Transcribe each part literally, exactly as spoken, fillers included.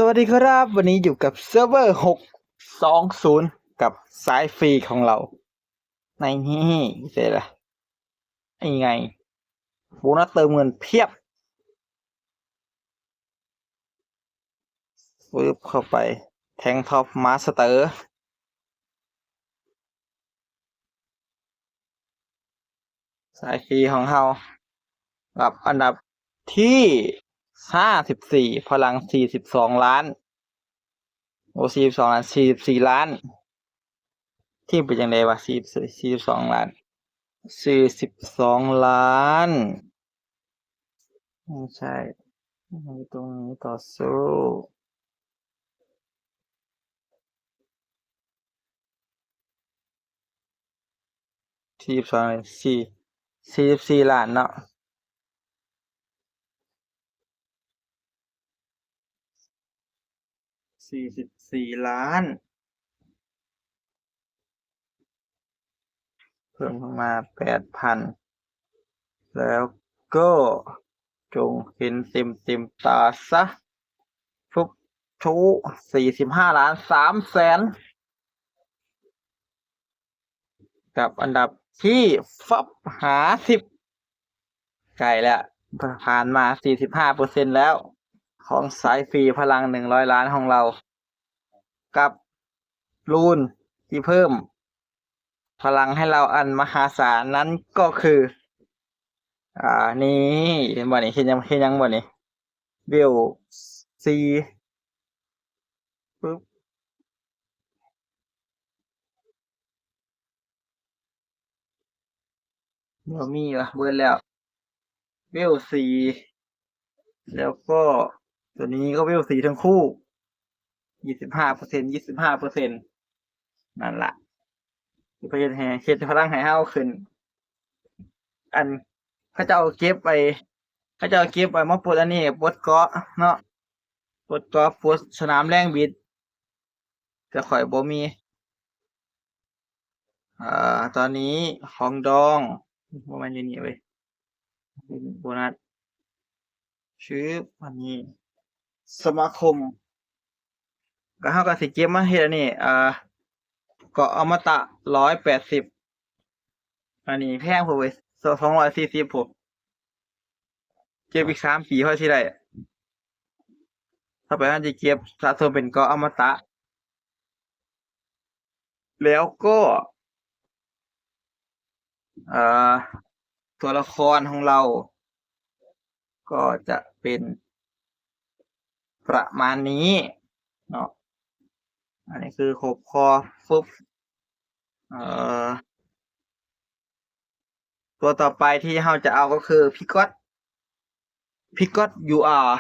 สวัสดีครับ วันนี้อยู่กับเซิร์ฟเวอร์หกสองศูนย์กับสายฟรีของเรา ในนี่เสร็จละยังไง โบนัสเติมเงินเพียบ ปึ๊บเข้าไป แทงท็อปมาสเตอร์ สายฟรีของเรากับอันดับที่ห้าสิบสี่ พลังสี่สิบสองล้าน โอ้ สี่สิบสองล้าน สี่สิบสี่ล้าน ที่เป็นยังไงวะ สี่สิบ สี่สิบสองล้าน สี่สิบสองล้าน ไม่ใช่ ตรงนี้ต่อสู้ สี่สิบสอง สี่ สี่สิบสี่ล้านเนาะ สี่สิบสี่ล้าน เพิ่มมาแปดพัน แล้วก็จงเห็นเต็มเต็มตาซะ ปุ๊บ ทุ สี่สิบห้าล้านสามแสน กับอันดับที่ฟับหาสิบ ใกล้แล้ว ผ่านมาสี่สิบห้าเปอร์เซ็นต์แล้ว ของสายฟรีพลังหนึ่งร้อยล้านของเรา กับรูนที่เพิ่มพลังให้เราอันมหาศาลนั้นก็คือ อ่า นี่ เห็นบ่นี่ เห็นยัง เห็นยังบ่นี่ เวลสี่ ปึ๊บ บ่มีละ เบิดแล้ว เวลสี่ แล้วก็ตัวนี้ก็เวลสี่ทั้งคู่ ยี่สิบห้าเปอร์เซ็นต์ ยี่สิบห้าเปอร์เซ็นต์ นั่นล่ะ เพิ่นเฮ็ดให้ เฮ็ดพลังให้เฮาขึ้น อัน เขาเจ้าเก็บไป เขาเจ้าเก็บไปมาปลดอันนี้ ปลดเกราะเนาะ ปลดเกราะ ปลดสนามแลนบิด แต่ข้อยบ่มี อ่า ตอนนี้ของดอง บ่แม่นอยู่นี่เว้ย โบนัส ชึบ อันนี้ สมาคม ก็เฮาก็สิเก็บมาเฮ็ดอันนี้ อ่า เกราะอมตะ ร้อยแปดสิบ อันนี้แพงโพดเว้ย สองร้อยสี่สิบ พุ้น เก็บอีกสามปีค่อยสิได้ ต่อไปเฮาสิเก็บสะสมเป็นเกราะอมตะ แล้วก็ เอ่อ ตัวละครของเรา ก็จะเป็นประมาณนี้เนาะ อันนี้คือครบคอปุ๊บ เอ่อ ตัวต่อไปที่เราจะเอาก็คือพิกอต พิกอต ยูอาร์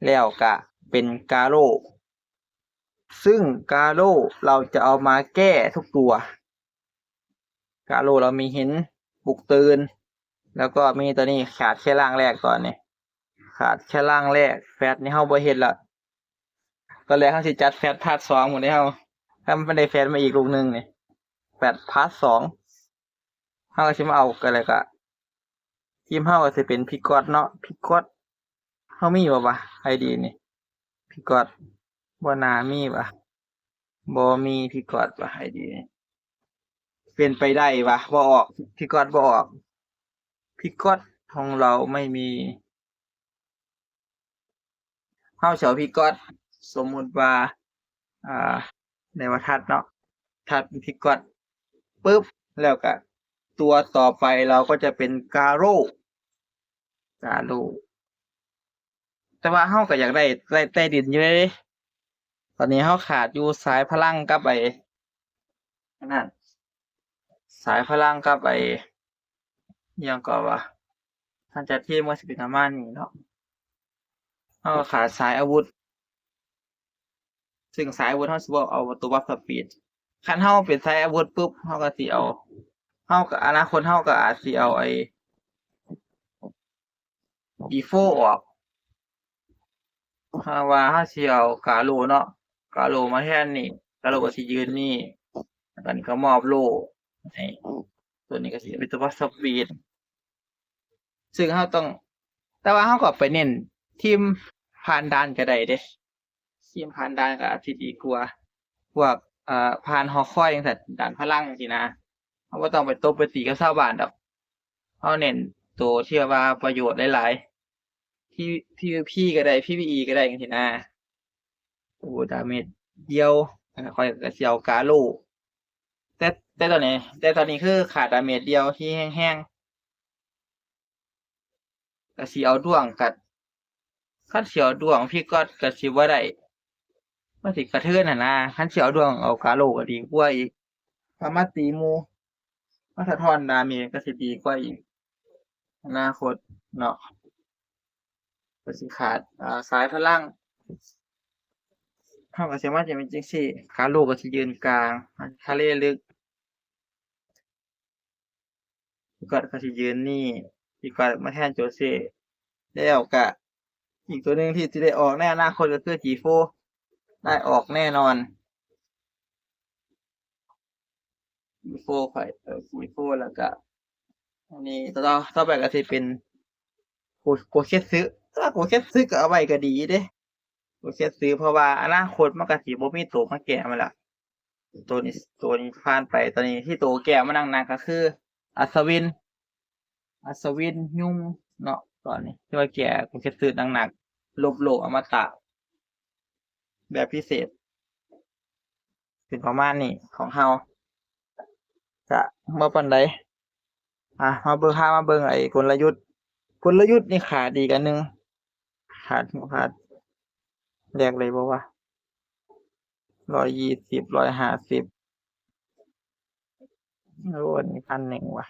แล้วก็เป็นกาโร่ ซึ่งกาโร่เราจะเอามาแก้ทุกตัว กาโร่เรามีหินปลุกตื่น แล้วก็มีตัวนี้ขาดแค่ร่างแรกตอนนี้ ขาดแค่ร่างแรก แฟตนี่เฮาบ่เฮ็ดละ ตอนแรกเฮาสิจัดแฟตพาร์ทสองหมดเลยเฮา ถ้ามันได้แฟตมาอีกลูกหนึ่งนี่ แฟตพาร์ทสอง เฮาก็สิมาเอากันเลยกะ ทีมเฮาก็สิเป็นพิกอตเนาะ พิกอต เฮามีบ่วะ ไอดี นี่ พิกอต บ่น่ามีวะ บ่มีพิกอตวะ ไอดี นี่ เป็นไปได้วะ บ่ออก พิกอตบ่ออก พิกอตของเราไม่มี เฮาสิเอาพิกอต สมมุติว่า อ่า ในว่าทัดเนาะ ทัดเป็นพิกอต ปึ๊บ แล้วก็ตัวต่อไปเราก็จะเป็นกาโร่ กาโร่ แต่ว่าเฮาก็อยากได้ ได้ใต้ดินอยู่เด้ ตอนนี้เฮาขาดอยู่สายพลังกับไอ้ อันนั้น สายพลังกับไอ้ อิหยังก็ว่า ท่านจะทีมก็สิเป็นประมาณนี้เนาะ เฮาก็ขาดสายอาวุธ ซึ่งสายอาวุธเฮาสิบ่เอาตัวบัฟสปีด คันเฮาเป็นสายอาวุธปุ๊บ เฮาก็สิเอา เฮาก็ อนาคตเฮาก็อาจสิเอาไอ้ อีโฟ ออก ถ้าว่าเฮาสิเอากาโร่เนาะ กาโร่มาแทนนี่ กาโร่ก็สิยืนนี่ แล้วก็นี่ก็มอบโล่ให้ ตัวนี้ก็สิเป็นตัวบัฟสปีด ซึ่งเฮาต้อง แต่ว่าเฮาก็ไปเน้นทีม ผ่านด่านก็ได้เด้ ทีมผ่านด่านก็อาจสิดีกว่า พวก เอ่อ ผ่านหอคอยจั่งซั้น ด่านพลังจั่งซี้นะ เฮาบ่ต้องไปตบไปตีกับชาวบ้านดอก เฮาเน้นตัวที่ว่าประโยชน์หลายๆ ที่ พีวีพี ก็ได้ พีวีอี ก็ได้จั่งซี้นะ โอ้ ดาเมจเดียว อ่า ข้อยก็สิเอากาโร่ แต่ แต่ตอนนี้ แต่ตอนนี้คือขาดดาเมจเดียวที่แฮงๆ ก็สิเอาดวง ก็ คันสิเอาดวงพี่ก๊อตก็สิบ่ได้ มันสิกระเทือนหั่นนะ คันสิเอาดวงเอากาโร่ก็ดีกว่าอีก ถ้ามาตีหมู่ มาสะท้อนดาเมจก็สิดีกว่าอีก อนาคตเนาะ ก็สิขาด อ่า สายพลัง เฮาก็สิมาจะเป็นจั่งซี้ กาโร่ก็สิยืนกลาง ทะเลลึก พี่ก๊อตก็สิยืนนี่ พี่ก๊อตมาแทนโจเซ่ แล้วก็อีกตัวหนึ่งที่สิได้ออกในอนาคตก็คือ จีโฟร์ ได้ออกแน่นอน จีโฟร์ ข้อย เออ จีโฟร์ แล้วก็ อันนี้ต่อ ต่อไปก็สิเป็น โก โกเซสึ ถ้าโกเซสึก็เอาไว้ก็ดีเด้ โกเซสึ เพราะว่าอนาคตมันก็สิบ่มีตัวมาแก้มันละ ตัวนี้ ตัวนี้ผ่านไป ตอนนี้ที่ตัวแก้มันหนักๆก็คือ อัศวิน อัศวินยุงเนาะ ตอนนี้ที่ว่าแก้โกเซสึหนักๆ ลบโลกอมตะ แบบพิเศษ เป็นประมาณนี้ของเฮา ก็บ่ปานใด อ่ะ มาเบิ่ง พามาเบิ่งไอ้กลยุทธ์ กลยุทธ์นี่ขาดอีกอันหนึ่ง ขาด ขาด แลกเลยบ่วะ ร้อยยี่สิบ ร้อยห้าสิบ โอ้ อันนี้พันหนึ่งว่ะ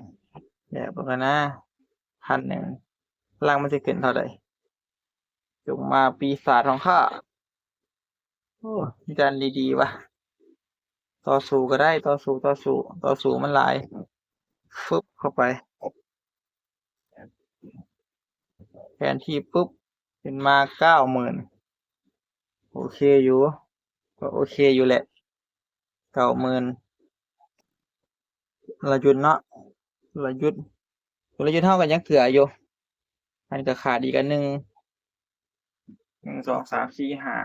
แลกเบิ่งกันนะ พันหนึ่ง พลังมันสิขึ้นเท่าใด จงมาปีศาจของข้า โอ้ มีแต่อันดีๆว่ะ ต่อสู้ก็ได้ ต่อสู้ ต่อสู้ ต่อสู้มันหลาย ฟึบเข้าไป แผนที่ปุ๊บ ขึ้นมาเก้าหมื่น โอเคอยู่ ก็โอเคอยู่แหละ เก้าหมื่น กลยุทธ์เนาะ กลยุทธ์ กลยุทธ์เฮาก็ยังเกืออยู่ อันก็ขาดอีกอันหนึ่ง หนึ่ง สอง สาม สี่ ห้า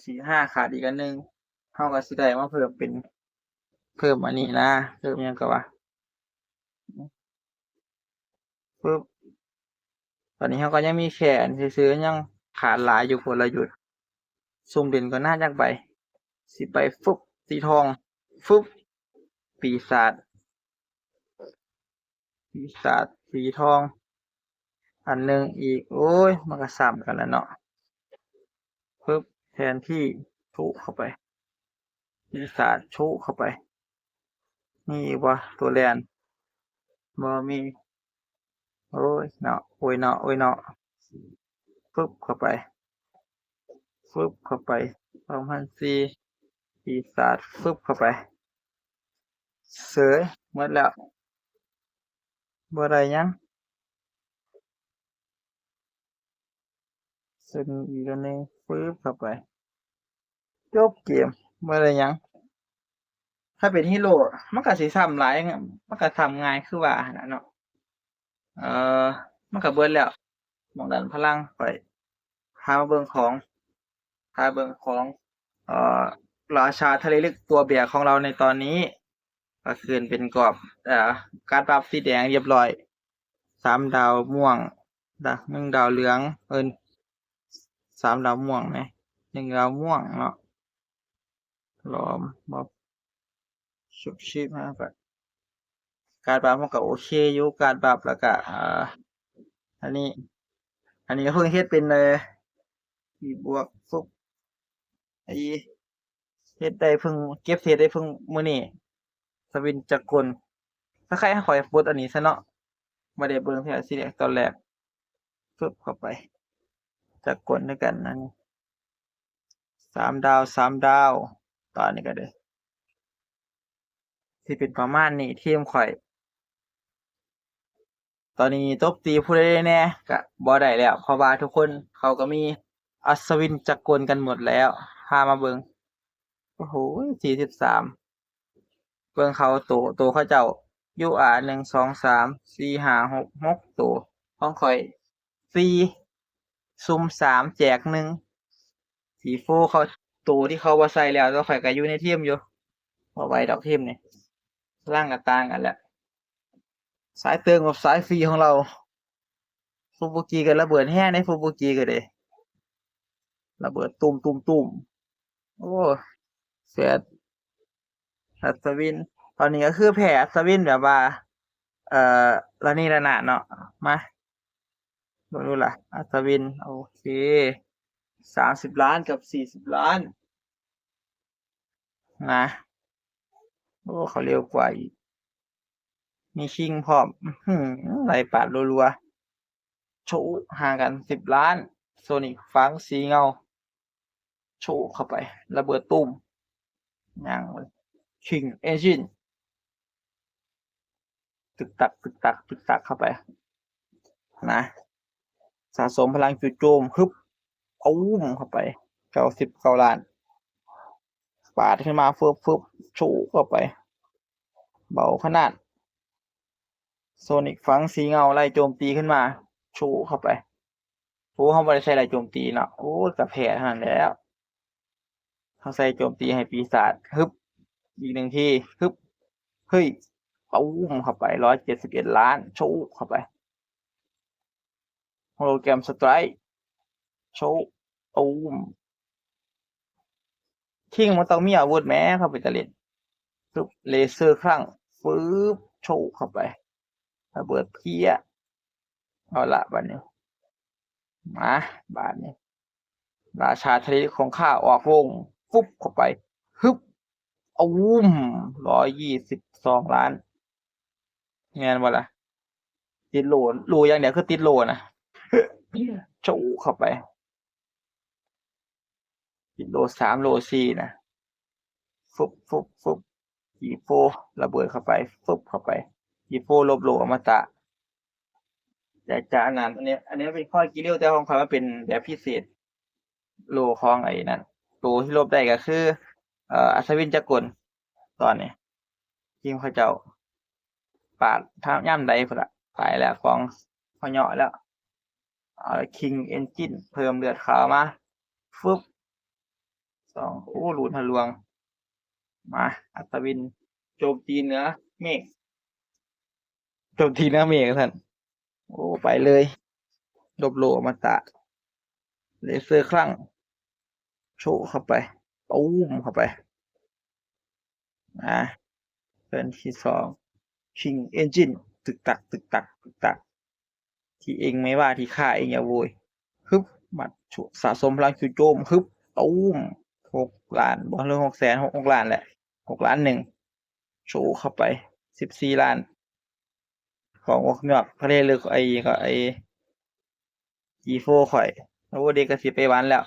สี่ ห้า ขาดอีกอันหนึ่ง เฮาก็สิได้มาเพิ่มเป็น เพิ่มอันนี้นะ เพิ่มหยังก็ว่า ปึ๊บ ตอนนี้เฮาก็ยังมีแค่อันซื่อๆ ยังขาดหลายอยู่ กลยุทธ์ ซุ่มเล่นก่อนนะจักใบ สิไป ฟึบ สีทอง ฟึบ ปีศาจ ปีศาจสีทอง อันหนึ่งอีก โอ้ย มันก็ซ้ำกันแล้วเนาะ ปึ๊บ แผนที่ ชุเข้าไป ปีศาจ ชุเข้าไป มีอีกบ่ ตัวแลน บ่มี โอ้ยเนาะ โอ้ยเนาะ โอ้ยเนาะ ฟึบเข้าไป ฟึบเข้าไป สองพันสี่ ปีศาจ ฟึบเข้าไป เสย หมดแล้ว บ่ได้หยัง เสยอีกแล้วนี่ ฟึบเข้าไป จบเกม บ่ได้หยัง ถ้าเป็นฮีโร่ มันก็สิซ้ำหลาย มันก็ซ้ำง่ายคือว่าหั่นล่ะเนาะ เอ่อ มันก็เบิดแล้ว หม่องดันพลัง ข้อยพามาเบิ่งของ พาเบิ่งของ เอ่อ ราชาทะเลลึกตัวแบกของเราในตอนนี้ ก็ขึ้นเป็นกรอบ เอ่อ การ์ดบัฟสีแดงเรียบร้อย สามดาวม่วง ดา- หนึ่งดาวเหลือง เอิ้น สามดาวม่วงนะ หนึ่งดาวม่วงเนาะ ล้อม บัฟ ชุบชีพ ห้า บาท การ์ดบัฟมันก็โอเคอยู่ การ์ดบัฟ แล้วก็ อ่า อันนี้ อันนี้ก็เพิ่งเฮ็ดเป็น เอ่อ สี่บวก ฟึบ ไอ้ เฮ็ดได้เพิ่ง เก็บเศษได้เพิ่งมื้อนี้ อัศวินจักรกล ถ้าใครให้ข้อยปลดอันนี้ซะเนาะ บ่ได้เบิ่งเทื่อ select ตอนแรก ฟึบเข้าไป จักรกลด้วยกันนั่น สามดาว สามดาว ตอนนี้ก็ได้ สิเป็นประมาณนี้ ทีมข้อย ตอนนี้ตบตีผู้ใดแน่ก็บ่ได้แล้ว เพราะว่าทุกคนเขาก็มีอัศวินจักรกลกันหมดแล้ว พามาเบิ่ง โอ้โห สี่สิบสาม เบิ่งเขาโต โตเขาเจ้า ยูอาร์ หนึ่ง สอง สาม สี่ ห้า หก หก โต ของข้อย สี่ ซุ่ม สาม แจก หนึ่ง ตีโฟเขา ตัวที่เขาว่าใส่แล้ว แล้วข่อยก็อยู่ในทีมอยู่ บ่ไหวดอกทีมนี่ พลังก็ต่างกันแหละ สายเติมกับสายฟรีของเรา ฟูบูกิก็ระเบิดแฮงใน ฟูบูกิก็เด้ ระเบิดตุ้มตุ้มตุ้ม โอ้ แฟด อัศวิน ตอนนี้ก็คือแพ้อัศวินแบบว่า เอ่อ ระเนระนาดเนาะ มา เบิ่งดูล่ะ อัศวิน โอเค สามสิบล้านกับสี่สิบล้าน นะ โอ้ เขาเร็วกว่าอีก มีคิงพร้อม อื้อหือ ไล่ปาดรัวๆ โชว์ห่างกันสิบล้าน โซนิกฟังสีเงา โชว์เข้าไป ระเบิดตุ้ม ย่างเลย คิงเอนจิน ตึกตัก ตึกตัก ตึกตักเข้าไป นะ สะสมพลังจู่โจม ฮึบ เอาเข้าไป เก้าสิบเก้าล้าน ปาดขึ้นมา ฟึบ ฟึบ โชว์เข้าไป เบาขนาด โซนิกฟังสีเงาไล่โจมตีขึ้นมา โชว์เข้าไป โอ้ เขาบ่ได้ใส่ไล่โจมตีเนาะ โอ้ กะแพ้เท่านั้นแล้ว เขาใส่โจมตีให้ปีศาจ ฮึบ อีกหนึ่งที ฮึบ เฮ้ย ตูมเข้าไป ร้อยเจ็ดสิบเอ็ดล้าน โชว์เข้าไป โฮโลแกรมสไตร์ โชว์ ตูม คิงมันต้องมีอาวุธแหม เขาเป็นตาเล่น ฟึบ เลเซอร์ครั้ง ฟึบ โชว์เข้าไป ระเบิดเพี้ย เอาละบัดนี้ มา บาดนี้ ราชาทะเลของข้าออกวง ฟึบเข้าไป ฮึบ ตูม ร้อยยี่สิบสองล้าน แม่นบ่ล่ะ ติดโล่ โล่อย่างเดียวคือติดโล่นะ โชว์เข้าไป ติดโล่สาม โล่สี่นะ ฟึบ ฟึบ ฟึบ จีโฟ ระเบิดเข้าไป ฟึบเข้าไป จีโฟ ลบโล่อมตะ แต่จะอันนั้น อันนี้ อันนี้เป็นข้อคิดเร็ว แต่ของข้อยมันเป็นแบบพิเศษ โล่ของไอ้นั่น ตัวที่ลบได้ก็คือ เอ่อ อัศวินจักรกล ตอนนี้ ทีมเขาเจ้า ปาดทางย่ำใดพุ่นละ ตายแล้ว ของเขาเหยาะแล้ว เอาละ คิงเอนจิน เพิ่มเลือดขาวมา ฟึบ สอง โอ้ หลุดทะลวง มา อัศวิน โจมตีเหนือเมฆ โจมตีเหนือเมฆท่าน โอ้ ไปเลย ลบโล่อมตะ เลเซอร์ครั้ง โชว์เข้าไป ตูมเข้าไป อ่า เทิร์นที่สอง คิงเอนจิน ตึกตัก ตึกตัก ตึกตัก ที่เองไม่ว่า ที่ข้าเองอย่าโวย ฮึบ หมัด สะสมพลังจู่โจม ฮึบ ตูม หกล้าน บ่ หรือ หกแสน หก หกล้านแหละ หกล้านหนึ่ง โชว์เข้าไป สิบสี่ล้าน ของออกยอก ทะเลลึก ไอ้ก็ไอ้ จีโฟ ข่อย โอ้ เด็กก็สิไปหวานแล้ว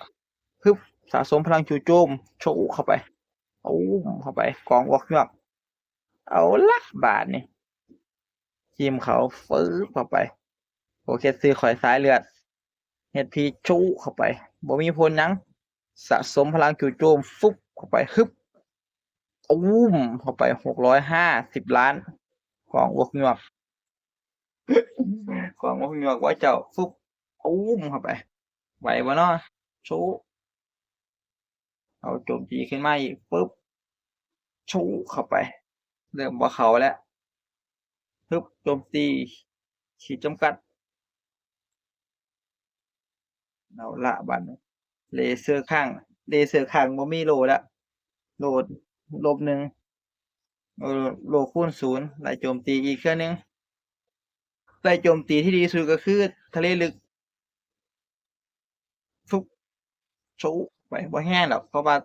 ฮึบ สะสมพลังจู่โจม โชว์เข้าไป ตูมเข้าไป ของออกยอก เอาละบาดนี้ ทีมเขา ฟึบเข้าไป โอเค ซื้อข่อยสายเลือด เอชพี โชว์เข้าไป บ่มีผลหยัง สะสมพลังจู่โจม ฟึบเข้าไป ฮึบ ตูมเข้าไป หกร้อยห้าสิบล้าน ของออกยอก ของออกยอกว่าเจ้า ฟึบ ตูมเข้าไป ไหวบ่เนาะ โชว์ เอาโจมตีขึ้นมาอีก ฟึบ โชว์เข้าไป เริ่มบ่เข้าแล้ว ฟึบ โจมตี ขีดจำกัด เอาละบัดนี้ เลเซอร์ครั้ง เลเซอร์ครั้งบ่มีโล่แล้ว โล่ ลบหนึ่ง เออ โล่คูณศูนย์ ไล่โจมตีอีกเทื่อหนึ่ง ไล่โจมตีที่ดีสุดก็คือทะเลลึก ฟึบ โชว์ไป บ่แฮงดอก เพราะว่า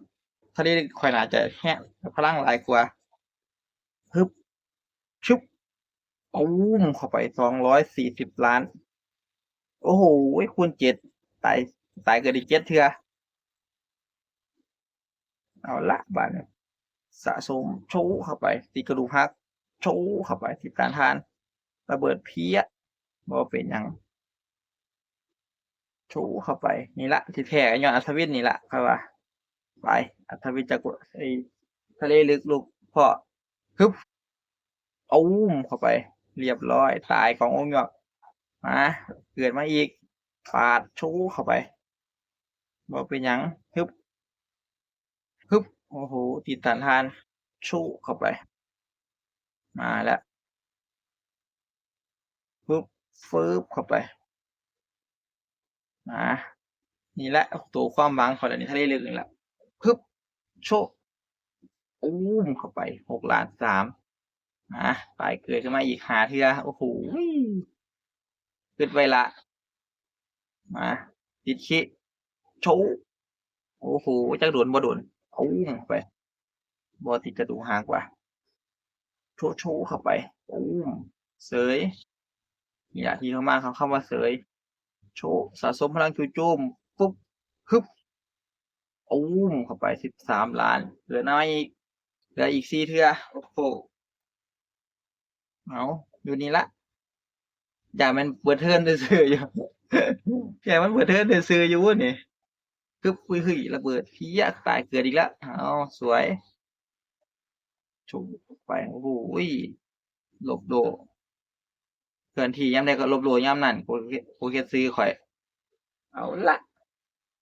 ทะเลลึกข่อยน่าจะแฮง พลังหลายกว่า ฮึบ ชึบ ตูมเข้าไป สองร้อยสี่สิบล้าน โอ้โห คูณเจ็ด ตาย ตายเกิดอีกเจ็ดเทื่อ เอาละบาดนี้ สะสม โชว์เข้าไป ติดกระดูกหัก โชว์เข้าไป ติดต้านทาน ระเบิดเพี้ย บ่เป็นหยัง โชว์เข้าไป นี่ละ ที่แท้ก็ย้อนอัศวินนี่ละ ข้อยว่า ไป อัศวินจักรกล ไอ้ ทะเลลึกลูกพ่อ ฮึบ ตูมเข้าไป เรียบร้อย ตายขององค์ยอก มา เกิดมาอีก ปาด โชว์เข้าไป บ่เป็นหยัง ฮึบ ปึ๊บ โอ้โห ติดต้านทาน ชุเข้าไป มาแล้ว ปึ๊บ ฟึบ เข้าไป มา นี่แหละ ตัวความหวังของเล่นในทะเลลึกนี่แหละ ปึ๊บ โชะ อู้ม เข้าไป หกล้านสาม มา ตายเกยขึ้นมาอีกห้าเทื่อ โอ้โห ขึ้นไปละ มา ติดขี้ โชะ โอ้โห จักโดนบ่โดน อู้ม เข้าไป บ่ติดกระดูกหักว่ะ โชะ โชะ เข้าไป อู้ม เสย นี่แหละที่เข้ามา เขาเข้ามาเสย โชะ สะสมพลังจู่โจม ปุ๊บ ฮึบ อู้ม เข้าไป สิบสามล้าน เหลือน้อยอีก เหลืออีกสี่เทื่อ โอ้โห เอา อยู่นี่ละ อย่ามันเปิดเทิร์นซื่อๆอยู่ อย่ามันเปิดเทิร์นซื่อๆอยู่นี่ ปึ๊บ เฮ้ย ระเบิด เพี้ย ตายเกิดอีกแล้ว เอา สวย ชุบไป โอ้โห หลบโด เคลื่อนที่ยามใดก็หลบโดยามนั้น กู กูเฮ็ดซื่อข่อย เอาละ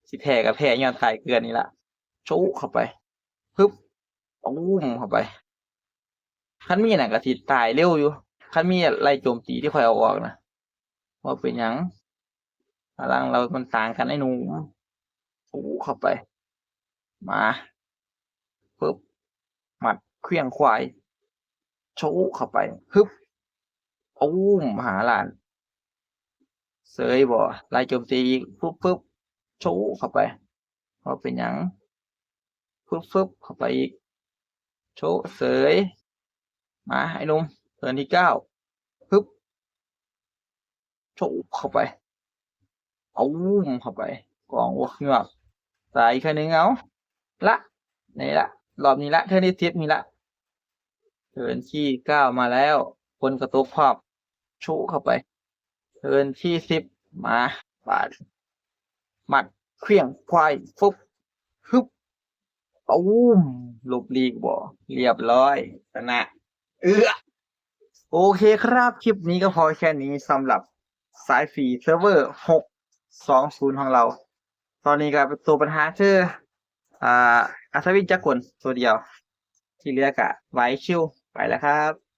สิแพ้ก็แพ้ย้อนตายเกินนี่ละ ชุบเข้าไป ปึ๊บ อู้ม เข้าไป คันมีนั่นก็สิตายเร็วอยู่ คันมีไล่โจมตีที่ข่อยเอาออกนะ ว่าเป็นหยัง พลังเรามันต่างกันไอ้หนุ่ม โอ้ เข้าไป มา ปึ๊บ หมัดเขวี้ยงควาย โชะเข้าไป ฮึบ อู้ม มหาลาน เสยบ่ ไล่โจมตีอีก ปึ๊บ ปึ๊บ โชะเข้าไป ว่าเป็นหยัง ฟึบ ฟึบ เข้าไปอีก โชะเสย มา ไอ้หนุ่ม เทิร์นที่เก้า ฟึบ โชะเข้าไป เอาเข้าไป กองอ้วกยวก ตายอีกเทื่อหนึ่ง เอา ละ นี่ละ รอบนี้ละ เทิร์นที่สิบนี่ละ เทิร์นที่เก้ามาแล้ว ฝนก็ตกพร้อม โชะเข้าไป เทิร์นที่สิบ มา บาด หมัดเขวี้ยงควาย ฟึบ ฮึบ ตูม หลบหลีกบ่ เรียบร้อย ชนะ เอื้อ โอเคครับ คลิปนี้ก็พอแค่นี้สำหรับสายฟรีเซิร์ฟเวอร์ หกสองศูนย์ ของเรา ตอนนี้ก็เป็นตัวปัญหาคือ อ่า อัศวินจักรกลตัวเดียว ที่เหลือก็ไหวชิว ไปแล้วครับ